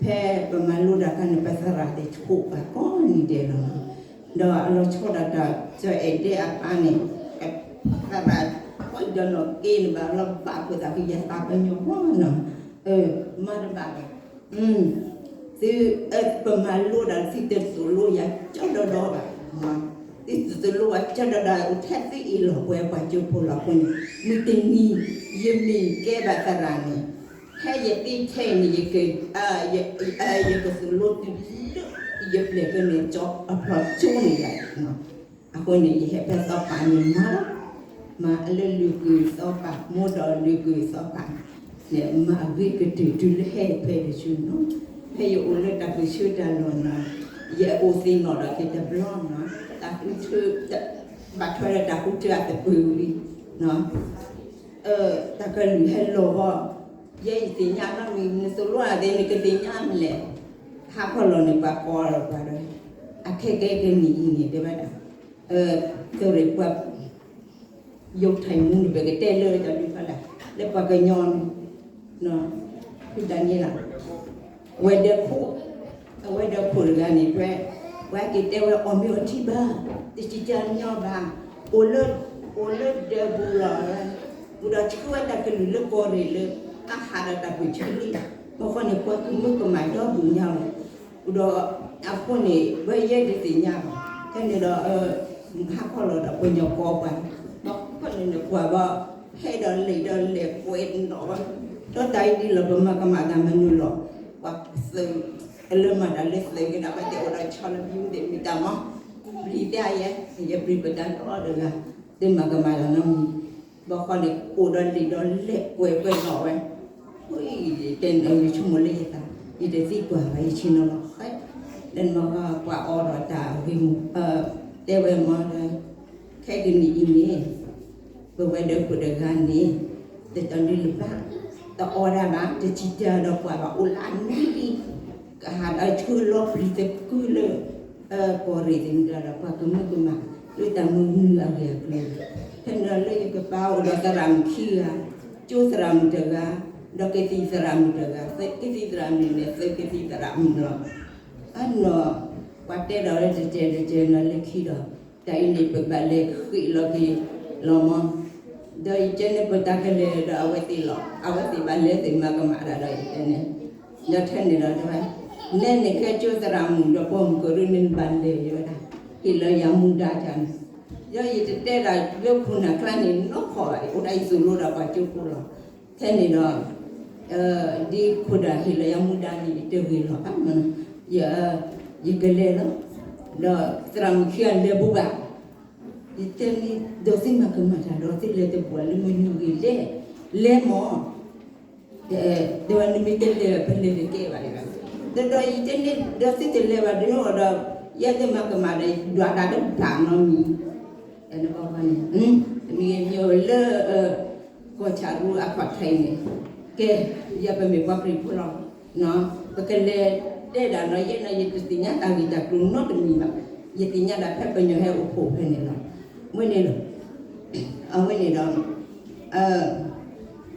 ဖဲပမၤလိတၢ်အခါန့ၣ် ပသရၣ်သ့ၣ်ဆိးပာ်ကိးနံၤဒဲးလီၤ, ဒီးအလီၤဆီဒၣ်တၢ် ကၠီအဲၣ်ဒဲးအပၢ်န့ၣ် သရၣ် ပှၤဒီးနီၢ်က့န့ၣ် ဘၣ်လီၤဘၣ်ဖိသၣ်ဖဲယသးပညီနီၤ, မၤတဘၣ်ဘၣ် သု ပမၤလိဒၣ် သုတသိၣ်လိယၤကၠီဒီဒီဘၣ်, သုတသိၣ်လိဝဲကၠီဒီဒီ အိၣ်ထဲသုအ့ၣ်လိာ်ကွဲပှၤကၠိဖိလီၤအဃိန့ၣ် မုၢ်တနံၤ ယမ့ၢ်ကဲဘၣ်သရၣ်န့ၣ် ဖဲယသ့ထဲအံၤန့ၣ် ယကသိၣ်လိသုလၢ ယပျဲၢ်ကန့ၣ် ကၠီအဖျိးကၠိန့ၣ်ယၤ အဃိန့ၣ် ယဟဲဖဲသီပာ်န့ၣ်မၤလီၤ, မၤလၢလုၢ်ကွံာ်သီပာ် မိၢ်ဒီးလုၢ်ကွံာ်သီပာ်န့ၣ် မၤအဂ့ၤကတၢၢ်တုၤလၢဟဲဖဲတဆူနီၤ, ဖဲယအိၣ်လၢတၢ်ပၢဆှၢတၢ်လီၢ်နီၤ, ယအိၣ်သ့ၣ်နီၣ်ဒီးက့ၤတဘျီနီၤ, တၢ်ဃုထၢ ဘၣ်ထွဲဒီးတၢ်ဃုထၢအသပၢၤဝံၤ တၢ်ကလုၢ်ဟဲလီၤဘၣ်, ယဲယသ့ၣ်ညါနီတမံၤ နသိၣ်လိအသ့ၣ် နကသ့ၣ်ညါမနုၤလဲၣ်, ဟးခီလီၤန့ၣ် ပှၤကိးဒီးပှၤဒီး အခဲကဲကနံၣ်အံၤန့ၣ် တဲဝဲဒၣ် သုးရ့ၣ်ပှၤ ယိၤထၢၣ်မူန့ၣ် ပကတဲလၢတၢ်ဒုးဖီလာ် လၢပှၤကညီန့ၣ် ဖုဒၣ်န့ၣ်လီၤ, ဝဲၤဒၢးခိၣ်, အဝဲၤဒၢးခိၣ်တဂၤန့ၣ် ပှၤက့ၤတဲဝဲအီၣ်မ့ၤအီထံဘၣ်, တစံးတၢ်ညီဘၣ်, အိၣ်လၢ, အိၣ်လၢဒၢးပူၤလီၤ. အိၣ်ဒီးဆှၢဝဲတၢ်ကလုၢ်လၢကီၢ်ရ့ၣ်လၢ အဟးဒီးတၢ်ပၢၢ်ဆၢလံ, ဘၣ်ဃီန့ၣ် ပှၤကမၢကမၣ်ဒီဘူးညါလီၤ. အိၣ်ဒီးအဃိန့ၣ် ဝဲယဲတသ့ၣ်ညါဘၣ်, ခဲန့ၣ်ဒီး ဟးခီလီၤဒီးပှၤကညီကိးပှၤ, ဘၣ်ဃီန့ၣ်နကွၢ်ဘၣ်, ဟဲဒီးလံာ်ဒီးလဲၤကွဲးနီၣ်ဘၣ်, ဒီးတၢ်အံၤဒ်လီၤ ပမၤကမၣ်တၢ်မနုၤလီၤ, ပှၤသုး, လၢမၤတၢ်လၢသုးက့ၤဒီး ပှၤတဲအိၣ်ဒီးဆီလၢပယူၤသ့ၣ်မ့ၢ်တၢ်မီၤ, ပျံၤတဲယဲ, ယပျံၤပတၢ်နီတဂၤ, သုမၤကမၣ်တၢ်နီတမံၤ, ဘၣ်ဃီန့ၣ် အိၣ်ဒီးလံာ်ဒီးလဲၤကွဲးကွဲးနီၣ်ဝဲ, တဲနယဆိကမိၣ်လၢယသး, ယတသံကွၢ်ဘၣ် ယဆ့ၣ်နီၤလီၤဃဲ, လၢနမၤပှၤအီဒီးတၢ်ဂ့ၢ်မူ, တဲဝဲမၤဒီး, ခဲကနံၣ်အံၤန့ၣ် ပဝဲဒၢးခိၣ်တဂၤန့ၣ် တတီၤဒုလၢၤဘၣ်, တအီဒၣ်ဘၣ်, တစံးတၢ်ဒီးပှၤဘၣ်, အိၣ်လၢအနွံလံ, ကဟးဒီးဆှၢလီၤပျံၤသကုၤလၢ ကီၢ်ရ့ၣ်သ့ၣ်မတၤဒီး ပှၤကမၢကမၣ်လၢတၢ်မနုၤအဂ့ၢ်အကျိၤ, ဖဲန့ၣ်လၢယကပာ်အိၣ်ဒီးသရၣ်မုၣ်ခံဂၤ, ကၠိသရၣ်မုၣ်တဂၤ, ဒီးကသံၣ်သရၣ်မုၣ်တဂၤ, ကသံၣ်သရၣ်မုၣ်န့ၣ် သုးကသံၣ်သရၣ်မုၣ်လီၤ. အနီၢ်, ပှၤတဲဒီးဝဲတတဲတတဲနီၤလၢခံဒီး, တၢ်အံၤန့ၣ် ပကဘၣ်လဲၤဃ့ၢ်လီၤက့ၤလီၤမး, ဒီးယတဲန့ၣ် ပတၢ်ကလဲၤဒီးအဝဲသ့ၣ်လီၤ, အဝဲသ့ၣ်ဘၣ်လဲၤသ့ၣ်မၤကမၣ်တၢ်ဒီးယတဲန့ၣ်, ဒီးထဲန့ၣ်ဒီးတဲဝဲ, နဲန့ၣ်ကဲကၠိသရၣ်မုၣ်ဒီးပိာ်မုၣ်ကရၢန့ၣ် နဘၣ်လဲၤယဝဲဒၣ်, ဟ့ၣ်လီၤယၤမူဒါတၢ်န့ၣ်, ဒီးယတတဲဒၣ်လၢခိၣ်နၢ်ကျါန့ၣ် နီၢ်ခီၣ်ဘၣ်, အိၣ်ဒၣ်ယသိၣ်လိဒီးပှၤကၠိဖိလီၤ. ထဲန့ၣ်ဒီး ဒ်ခိၣ်ဒၣ်ဟ့ၣ်လီၤယၤမူဒါန့ၣ် ယတဂ့ၤလီၤဘၣ်, ယကလဲၤလီၤ, ဒီးသရၣ်မုၣ်ခံဂၤလဲၤဘိးဘၣ်, ယတဲန့ၣ် ဒီးသုမၤကမၣ်တၢ်ဒီးသုလဲၤတဘူးလၢမနုၤအဂ့ၢ်လဲၣ်, လဲၤမး, တဲဝဲ နမ့ၢ်တလဲၤ ပလဲၤတကဲဘၣ်ဘၣ်, ဒီးယတဲန့ၣ် ဒီးသုတလဲၤဘၣ်ဒီး ယဲသုမၤကမၣ်ဒီး ယဒွးတၢ်တဘၣ်နီတမံၤ, န့ၣ်, မ့ၢ်လၢ ကီၢ်ဆၣ်ရူအခီၣ်ထံးန့ၣ်, ကဲ, ယပမ့ၢ်ပှၤခရံာ်ဖိလီၤ, ပကလဲၤတဲဒၣ်နီၤ ယဲနီၤ ယတသ့ၣ်ညါတၢ်ဂ့ၢ်တၢ်ကျိၤနီတမံၤဘၣ်, ယသ့ၣ်ညါဒၣ်ဖဲပညီဟဲအိၣ်ဖှိၣ်ဖဲန့ၣ်လီၤ, ဝဲန့ၣ်လီၤ, အဝဲန့ၣ်ဒီး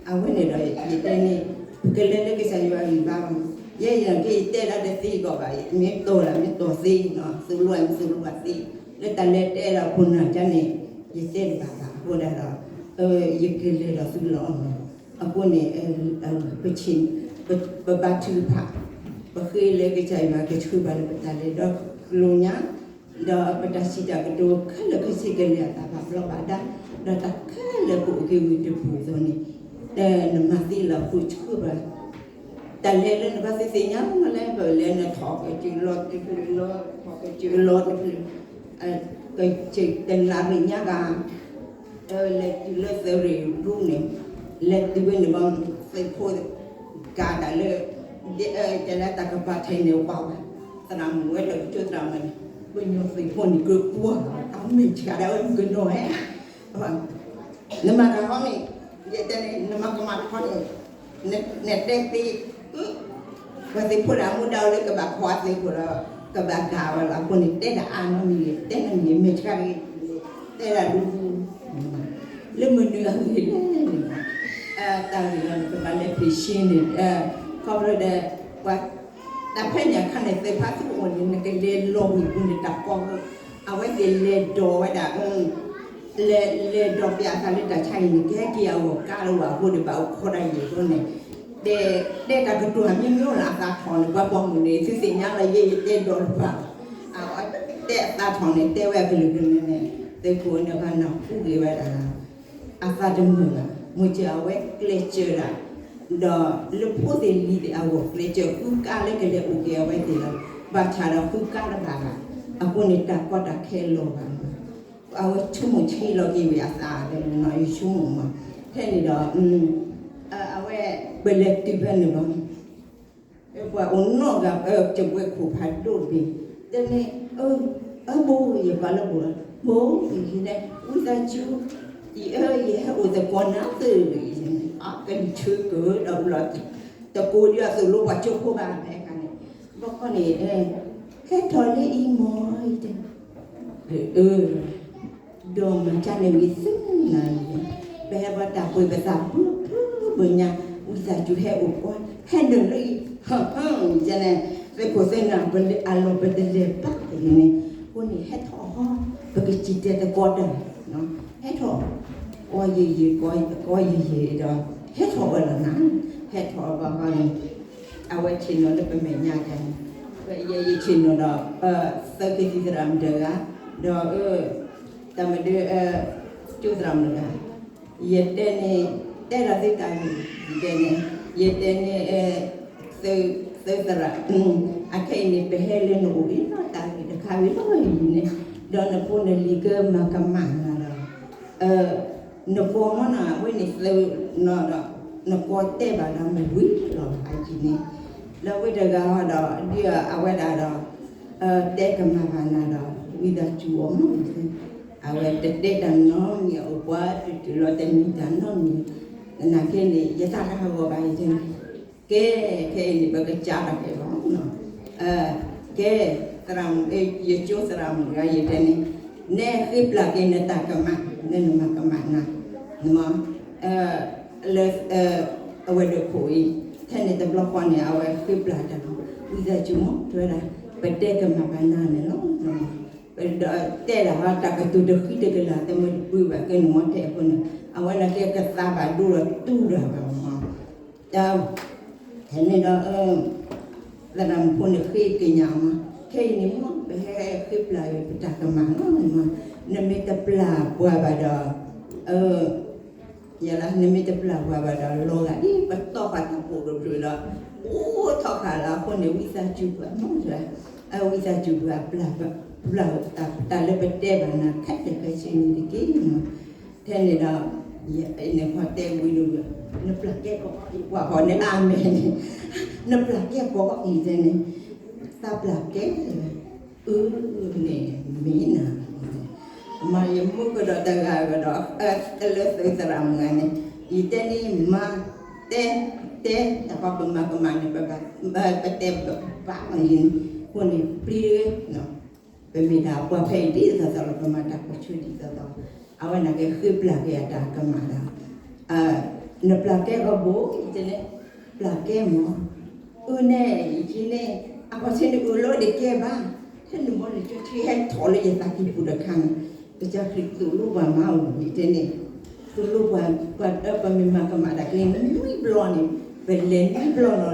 အဝဲန့ၣ်ဒီး ယတဲန့ၣ် ပကလဲၤလၢကစၢ်ယွၤဂံၢ်ဘါလီၤ, ယဲယက့ၤယတဲဒၣ်တသ့ကီးဘၣ်, မ့ၢ်တီၢ်ဒၣ်မ့ၢ်တီၢ်သ့, သိၣ်လိမ့ၢ်သိၣ်လိဘၣ်သ့, လၢတၢ်လဲၤတဲဒီးခိၣ်နၢ်ကန့ၣ် ယတဲတဘၣ်ဘၣ်အဃိဒၣ်ဒီး ယကလဲၤဒီးသုလီၤ, အဃိန့ၣ် ပဆ့ၣ်, ပဘါထုကဖၣ်, ပဃ့လၢကစၢ်ယွၤကဆှၢဘၣ်လၢပတၢ်လဲၤဒီးကျိၤညါ, ဒီးပတၢ်စံးတၢ်ကတိၤခဲလၢာ်ခဲဆ့ကလဲၤအသးဘၣ်ဘျီးဘၣ်ဒါ, ဒီးတၢ်ခဲလၢာ်ကအိၣ်က့ၤဝံၤတပူၤအသိးန့ၣ်, နမၤသ့လၢအဃိဆှၢဘၣ် တၢ်လဲၤလၢနဘၣ်သ့ၣ်ညါမလဲၣ်, ပလဲၤနထီၣ်ကစၢၢ်လီၤတဖျၢၣ်လီၤ, ထီၣ်ကစၢၢ်လီၤတဖျၢၣ်, ကစၢၢ်တနၣ်ရံၣ်ညါဂၤ, လဲၤတုၤလၢသုးရ့ၣ်ရူန့ၣ်, လဲၤတုၤဝဲန့ၣ်ဘၣ်, သုးဖိ ကၤတၢ်လၢ တဲလၢတၢ်ကပၤထဲန့ၣ်ဝဲဘၣ်, သရၣ်မုၣ်ဝဲဒီးကၠိသရၣ်မုၣ်န့ၣ်, ပညိၣ်သုးဖိန့ၣ်ကကွၢ်, အမ့ၢ်ဆှးဒၣ်ဝဲမုၣ်ကနီၤဟဲ နမၤတၢ်ဟီန့ၣ်, ယတဲန့ၣ် နမၤကမၣ်တခီန့ၣ်, နတဲသ့, ပှၤသုးဖိဒၣ်မူဒါလၢကဘၣ်ခိးအသုးဖိဒီး ကဘၣ်ကၤဝဲလီၤ, အဃိန့ၣ် တဲဒၣ်အါနီတမံၤ, တဲနမံၤမ့ၢ်ဆှးတဂ့ၤ, တဲဒၣ်ဒူ, လၢမနုၤအဂ့ၢ်လဲၣ်န့ၣ်, တၢ်ဂ့ၢ်လီၤန့ၣ် ကဘၣ်လဲၤဖံးရှ့န့ၣ်, ခီဖျိဒီး ပှၤ တၢ်ဖဲန့ၣ်အခါန့ၣ် သုးဖါသူအီၤန့ၣ် နကလဲၤလီၤဝံၤပူၤန့ၣ် တၢ်ကီ, အဝဲသ့ၣ်လဲၤဒိးဝဲဒၣ်, လဲၤ, လဲၤဒိးပျးအသးလၢတၢ်ဆါအံၤန့ၣ် ကဟဲက့ၤအဂီၢ်ကါလၢၤဝဲအဃိန့ၣ် ဘၣ်အိၣ်ခိးဒၣ်ယဲၢ်ဘီန့ၣ်, တဲ, တဲတၢ်ကတိၤမ့ၢ်မ့ၢ်လၢအသးထီၣ်န့ၣ် ပှၤပိာ်မုၣ်န့ၣ် သုသ့ၣ်ညါလၢယဲ ယတဲဒိးတပၤ, အတဲအသးထီၣ်န့ၣ် တဲဝဲအကလုာ်ကလုာ်န့ၣ်, သုးခိၣ်န့ၣ်ဘၣ်နၢ်ဟူဂ့ၤဝဲဒၣ် အသးတမုာ်ဘၣ်, မိၢ်စၢၤအဝဲကျဲးစၢးဒၣ်, ဒီးလၢဖိသ့ၣ်လံၤသ့ၣ်အဂီၢ် ကျဲးစၢးဃုကါလၢကလဲၤအိၣ်က့ၤအဝဲသ့ၣ်လီၤ, ဘၣ်ဆၣ်ဒီးဃုကါတဘၣ်ဘၣ်, အဃိန့ၣ်တၢ်ကီတၢ်ခဲလီၤဘၣ်, အဝဲဆိကမိၣ်ဆံးလီၤက့ၤဝဲအသးဒီးနီၤ ယဆိကမိၣ်မး, ဖဲန့ၣ်ဒီး အဝဲ ပလဲၤတုၤဖဲန့ၣ်လီၤ ပှၤအိၣ်နီၢ်ဂၤ ကဝဲခိၣ်ဖးဒိၣ်တဘ့ၣ်, တဲန့ၣ်, အၢ ဘိ ယပာ်လၢဘိလီၤ, ဘိ ယလဲၤ ဝံသးစူၤ, အံၤအၢ ယဟဲအိၣ်သကိးနၤသု, အကနၣ်ဆၢကဒီးဘျီ, တကိးဒံးအသိၣ်လိပှၤကၠိဖိဘၣ် ဖဲခါန့ၣ်, ဘီခီန့ၣ်, ဟဲထီၣ်လၢအံၤမီၢ် ယတဲ, အၢ ဒီးမၤကၢန့ၣ်ဝံၤသုနၤန့ၣ်, ပဟဲဘၣ်တၢ်ပှ့ၤပသးဘုဘုဘၣ်ညါ, ပ ဝံသးစူၤဟဲအိၣ်ကီး ဟဲနုာ်လၢအံၤ ဟၢဟၢန့ၣ် သုးခိၣ်သုးနၢ် ပလဲၤအလီၢ်ပတလဲၤဘၣ်တဂ့ၤန့ၣ် အဃိန့ၣ် ဟဲထီၣ်ဟီ ပကစံၣ်တဲၤသကိးတၢ် ဟဲထီၣ် ကီယံာ်ယံာ် ကီယံာ်ယံာ်ဒီး ဟဲထီၣ်ဝဲလီၤနၤ ဟဲထီၣ်ဘၣ်ဃီန့ၣ် အဝဲဆ့ၣ်နီၤလၢပမဲာ်ညါတၢ်န့ၣ် ယဲယဆ့ၣ်နီၤဒီး သုးက့သံၣ်သရၣ်မုၣ်တဂၤ ဒီး တၢ်မဒု ကၠိသရၣ်မုၣ်တဂၤ ယတဲန့ၣ် တဲဒီးသုတၢ်ဂ့ၢ် ယတဲန့ၣ် ယတဲန့ၣ် သုးသရၣ် အခဲအံၤန့ၣ် ပဟဲလၢနအိၣ်အံၤလီၤ တၢ်ဂ့ၢ်တခါဝံၤလီၤအံၤန့ၣ် ဒီးနဖိနလံၤကမၤကမၣ်နၤဒီး နကိးမ့ၢ်နီၤ အဝဲန့ၣ်သုးနီၤဒီး နကိးတဲဘၣ်ဒီးမ့ၢ်ဝံၤလီၤဘၣ်အံၤန့ၣ် လၢဝဲတဂၤဟီဒီး ဒ်အဝဲဒၣ်ဒီး တဲကမၣ်ဘၣ်နၤဒီး ဝံသးစူၤအီၤမ့ၢ် အဝဲတတဲတၢ်နီတမံၤ အိၣ်ပှၤတုၤတုၤလီၤတမံၤတၢ်နီတမံၤ နာ်က့န့ၣ် ယသးတဟးဂီၤဘၣ်ယတဲန့ၣ် ကဲ ခဲအံၤန့ၣ် ပကစးဘၣ်က့ၤလီၤ ကဲ သရၣ်မုၣ် ယကၠိသရၣ်မုၣ်တဂၤ ယတဲန့ၣ် နဲဃ့ပျၢ်က့ၤနတၢ်ကမၣ် နနမၤကမၣ်နၤ နမၤ လၢ အဝဲဒၣ်ခိၣ်အံၤ ထဲန့ၣ်တဘျီဃီန့ၣ် အဝဲဃ့ပျၢ်တၢ် ဝံသးစူၤမ့ၢ် တဲဝဲဒၣ် ပတဲကမၣ်ဘၣ်နၤန့ၣ်လီၤ ဒီးတဲဒၣ်ဟီ တၢ်ကတိၤတဃံတကလၢ် တမ့ၢ်တပှ့ၤဘၣ်ကဲန့ၣ်မ့ၢ်ထဲအဃိန့ၣ် အဝဲန့ၣ်ကဲကသးဘၣ်ဒိဒီးတူၢ်ဒၣ်ဘၣ်မ့ၢ် တၢ် ဟဲန့ၣ်ဒီး သရၣ်မုၣ်ဖိန့ၣ်ဃ့ကညးမး ခဲအံၤန့ၣ်မ့ၢ် ပဟဲဃ့ပျၢ်က့ၤပတၢ်ကမၣ်လီၤမး နမ့ၢ်တပျၢ်ပှၤဘၣ်ဒီး ယဲလၢနမ့ၢ်တပျၢ်ပှၤဘၣ်ဒီး လီၤဂာ်ဒ်ပတီၢ်ဃာ်တၢ်ပိာ်တဖျၢၣ်ဒီး အိၣ်ထီၣ်ဃာ်လၢအဃိန့ၣ် ဝံသးစူၤပှၤမ့ၢ် ဝံသးစူၤပှၤ ပျၢ်တၢ်လၢပတဲဘၣ်နၤ ခဲလၢာ်ခဲဆ့န့ၣ်တက့ၢ် ထဲန့ၣ်ဒီး နခီတဲဝံၤဒီး နပျၢ်ကဲကီး ယကွၢ်ဃီန့ၣ်လၢအမဲာ်န့ၣ် နပျၢ်ကဲကီးအံၤတဲန့ၣ် သးပျၢ်ကဲ အၢ န့ၣ် မ့ၢ်နၤ မ့ၢ်ယမူကဒီးတဂၤကဒီး လၢသုးသရၣ်မုၣ်ဂၤန့ၣ် ယတဲန့ၣ်မၤ တဲ တဲ တၢ်ဃီပမၤကမၣ်န့ၣ် ပတဲဘၣ်အံၤန့ၣ် အဃိန့ၣ် ပျံၤ ပမ့ၢ်ဒၣ်ပှၤဖဲအံၤဒ်သိးသိးလီၤ ပမၤတၢ်ပိာ်ဆၢဒ်သိးသိး အဝဲန့ၣ်က့ၤဃ့ပျၢ်က့ၤအတၢ်ကမၣ်ဒီး နပျၢ်ကဲအီၤဘိ ယတဲန့ၣ် ပျၢ်ကဲမး အၢန့ၣ် ယက့ၤန့ၣ် အကီၢ်ဆ့န့ၣ်အၢလီၤတကဲဘၣ် ထဲနမ့ၢ်နကၠိထံဟဲထီၣ်လၢယသးကံၢ်ပူၤတခါန့ၣ် ကစၢ်ခရံာ်သိၣ်လိပှၤမးအိၣ် ယတဲန့ၣ် သိၣ်လိပှၤ ပှၤပမ့ၢ်မၤကမၣ်တၢ်က့ၤနွံဘျီန့ၣ် ပလဲၤနွံဘျီလီၤ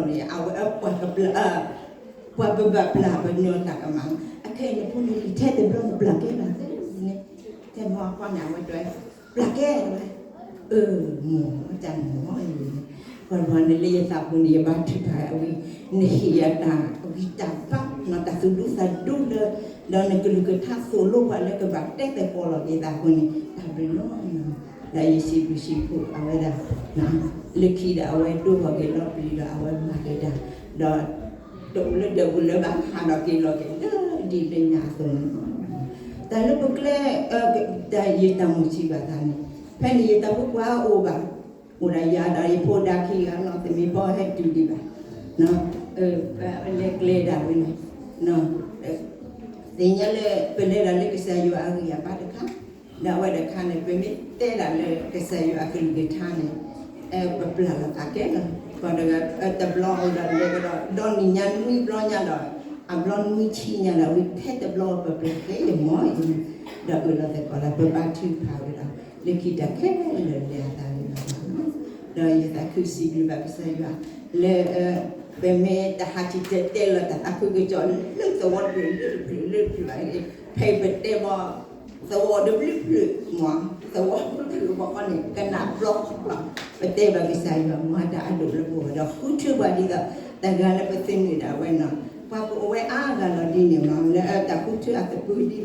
န့ၣ် အဝဲပှၤကပျၢ် ပှၤပဘၣ်ပျၢ်ပနီၢ်တၢ်ကမၣ် အခဲအံၤနဖိနလံၤထဲတဘျီနပျၢ်ကဲဘၣ်သ့န့ၣ် တဲမၤအီၤန့ၣ် အဝဲတဲ ပျၢ်ကဲဝဲ အၢ မ့ၢ်တၢ်မ့ၢ်အံၤန့ၣ် ပှၤတဂၤန့ၣ်လၢယသးပူၤန့ၣ် ယဘါထုကဖၣ်အဝဲ နဟ့ၣ်ယၤတၢ်ဂံၢ်တၢ်ဘါ နတၢ်သူၣ်ဒူသးဒူလၢ ဒီးနကလုၢ်ကထါသိၣ်လိပှၤလၢကဘၣ်တဲသကိးလီၤက့ၤသးအဃိန့ၣ် တၢ်ဘျုးလီၤ ဒီးယစံးဘျုးစံးဖှိၣ်အဝဲဒၣ် လၢခံဒီးအဝဲဒိၣ်ထီၣ်က့ၤလီၤပျံၤဒီးအဝဲမၤက့ၤတၢ် ဒီး တအိၣ်လၢဒၢးပူၤလၢဘၣ်ဟးဒီးက့ၤလီၤက့ၤလၢဒ်လၢညါအသိးန့ၣ်လီၤ တၢ်လၢပကျဲ တၢ်ယတၢ်မုၢ်ဆံးဘၣ်သးန့ၣ် ဖဲန့ၣ်ယတၢ်ဖိခွါအိၣ်ဘၣ် အိၣ်ဒၣ်ယၤဒီးယဖိဒါခံဂၤနီၤ သမံသမိးဟဲတုၤဒံးဘၣ် လဲၤကျဲဒၣ်ဝဲန့ၣ် သ့ၣ်ညါလၢ ပလဲၤဒၣ်လၢကစၢ်ယွၤအဂံၢ်အဘါတခါ ဒီးအဝဲတခါန့ၣ် ပမ့ၢ်တဲဒၣ်လၢကစၢ်ယွၤအကလုၢ်ကထါန့ၣ် ပပျၢ်လီၤသးကဲလီၤ ပှၤတဂၤတဘျီအိၣ်ဒီးလဲၤကဒီး ဒီနံၣ်ညါနွံဘျီညါဒီး အဘျီနွံဆံညါဒီး ဝံၤထဲတဘျီပပျၢ်ကဲယမီၢ်အံၤန့ၣ် ဒီးအၢၣ်လီၤသကိးလၢပဘါထုကဖၣ်ဝဲဒီး လၢခံတၢ်ခဲလၢာ်လဲၤအသးလၢဘၣ်ဘၣ်နီၤ ဒီးယသးခုစံးဘျုးဘၣ်ကစၢ်ယွၤ လၢ ပမ့ၢ်တဟးထံၣ်တဲတဲလီၤတၢ်သးခုကစီၣ်လၢသဝီတဖျၢၣ်လၢတဖျၢၣ်လၢတဖျၢၣ်ဘၣ်န့ၣ် ဖဲအံၤပတဲဘၣ် သဝီတဘျုးဖျၢၣ်မး သဝီတဘျုးဖျၢၣ်ဘၣ်ဃီန့ၣ် ကနၣ်ဘျီလီၤ ပတဲဘၣ်ကစၢ်ယွၤမၤတၢ်အဒိၣ်လၢပဂီၢ်ဒီး ဃုထၢပှၤဒ်သိး တဂၤလၢပသန့ၤဒၣ်ဝဲနီၤ ပှၤကအိၣ်ဝဲအါဂၤလီၤဒ်န့ၣ်နီၤ လၢတၢ်ဃုထၢအသပှၢ်ဒ်သိး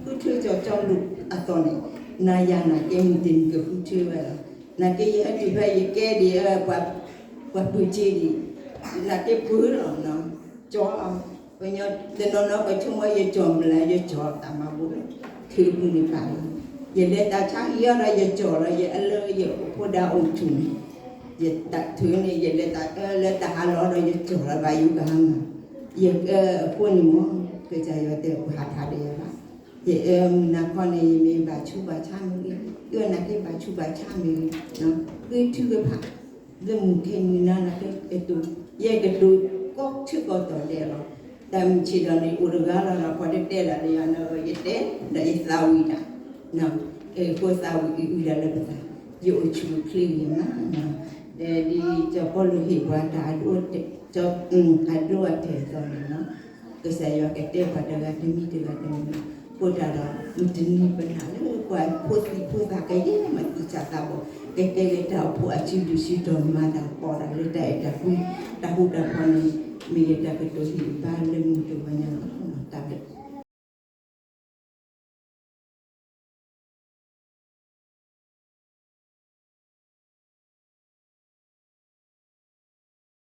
ဃုထၢကၠီကၠီလိာ်အသိးန့ၣ် နၤယၤနာ်က့မုၢ်တနံၤကဃုထၢဝဲလီၤ နာ်က့ယဟဲတုၤဖဲယကဲဒံး ပှၤပှ့ၤစ့ဒံး နာ်က့ပှ့ၤလီၤနီၤ ကၠီ ပညီတနီၤနီၤ ပဆိကမိၣ်ယကၠီမုၢ်လၢ် ယကၠီတၢ်မၤဘူၣ်လၢ ထုးပူၤန့ၣ်ပာ်လီၤ ယလဲၤတၢ်ဆါဟံၣ်အီၤဒီးယကၠီလီၤ ယအလၢယဖိဒါအိၣ်ထူၣ်န့ၣ် ယတၢ်ထုးန့ၣ် ယလဲၤတၢ်အၢလၢတၢ်ဟးလီၤဒီးယကၠီလီၤ ဘၣ်ယိၤကဟါမၢ် ယအၢအဃိန့ၣ်မ့ၢ် ကစၢ်ယွၤတဲပှၤဟးထီၣ်ဒီးယၤဘၣ် ယအၢမုၢ်နၤခီန့ၣ် ယမ့ၢ်ဘၣ်ဆူးဘၣ်ဆါမ့ၢ်ဂ့ၤ ယအၢနာ်က့ဘၣ်ဆူးဘၣ်ဆါမ့ၢ်ဂ့ၤ ဃ့ထုကဖၣ် လၢမုၢ်ခဲနံၤနၤလၢကတိၤ, ယဲကတိၤကီၢ်ထံကီၢ်တီၤဒဲးလီၤ. တၢ်မုၢ်ဆ့ၣ်ဒီးန့ၣ် အိၣ်တဂၤလီၤဒီး ပှၤတတဲဒၣ်လၢယၤနီၤ ယတဲ, ဒီးယသးဝံၣ်ဒၣ်, ကဲဃိသးဝံၣ်အုၣ်အုၣ်ဒၣ်လၢပသး, ယအိၣ်ဆူၣ်အိၣ်ချ့ဂ့ၤမးနီၤ. ဒီးဒ်စီၤပီလူးဟ့ၣ်ပှၤတၢ်အဒိ, အဒိအတဲာ်အသိးန့ၣ်နီၤ ကစၢ်ယွၤကတဲပှၤတဂၤတမံၤတဂၤတမံၤ, အဃိသတးဒီး မုၢ်တနံၤပနာ်လၢပှၤဖိသံၣ်ဖိသၣ်ကယဲၢ်မၤသံၣ်ဆးသးဘီၣ်, ကကဲကဲတၢ်အိၣ်ဖှိၣ်အစုဒုၣ်စုတီၢ်မၤတၢ်ပီးတၢ်လၢတၢ်အဲၣ်တၢ်ကွံ, တၢ်ဃူတၢ်ဖိးန့ၣ် မ့ၢ်ယတၢ်ကတိၤဟ့ၣ်ဘါလၢမုၢ်တဂီၤညါလီၤ.